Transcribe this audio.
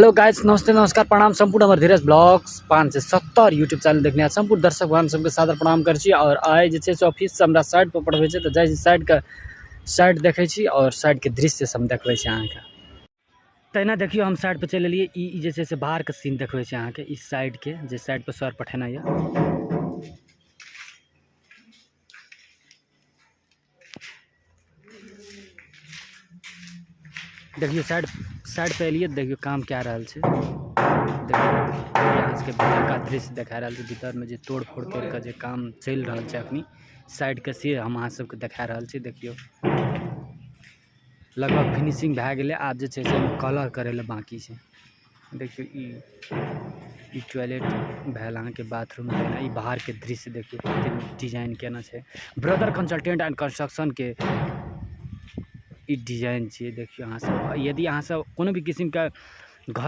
Hello guys, नमस्ते, नमस्कार, प्रणाम। संपूर्ण हमर धीरज ब्लॉग्स 570 यूट्यूब चैनल देखने संपूर्ण दर्शक भगवान सबके सादर प्रणाम करै छी। और आइ जे छै से ऑफिस से हमरा साइड पर पढ़बै छै, तऽ जाइ छी साइड के साइड देखै छी और साइड के दृश्य सब देखबै छी अहाँके। तहिना देखियौ हम साइड पर चलि एलियै। ई जे छै से बाहर के सीन देखबै छी अहाँके, ई साइड के जे साइड पर सर पठेना यऽ। देखियौ साइड साइड पे एलियै, देखियौ काम कए रहल छै। देखियौ अहाँ सबके भीतरका दृश्य देखा रहल छै। भीतरमे जे तोड़ फोड़ करि कऽ जे काम चलि रहल छै अखनी साइडके, से हम अहाँ सबके देखा रहल छी। देखियौ लगभग फिनिशिंग भए गेलै, आब जे छै से कलर करै लए बाँकी छै। देखियौ ई टॉयलेट भेल अहाँके, बाथरूम भेल। ई बाहरके दृश्य देखियौ कते नीक डिजाइन केने छै। ब्रदर कंसल्टेंट एंड कंस्ट्रक्शनके ई डिजाइन छियै। देखियौ अहाँ सब, यदि अहाँ सब कोनो भी किसिमके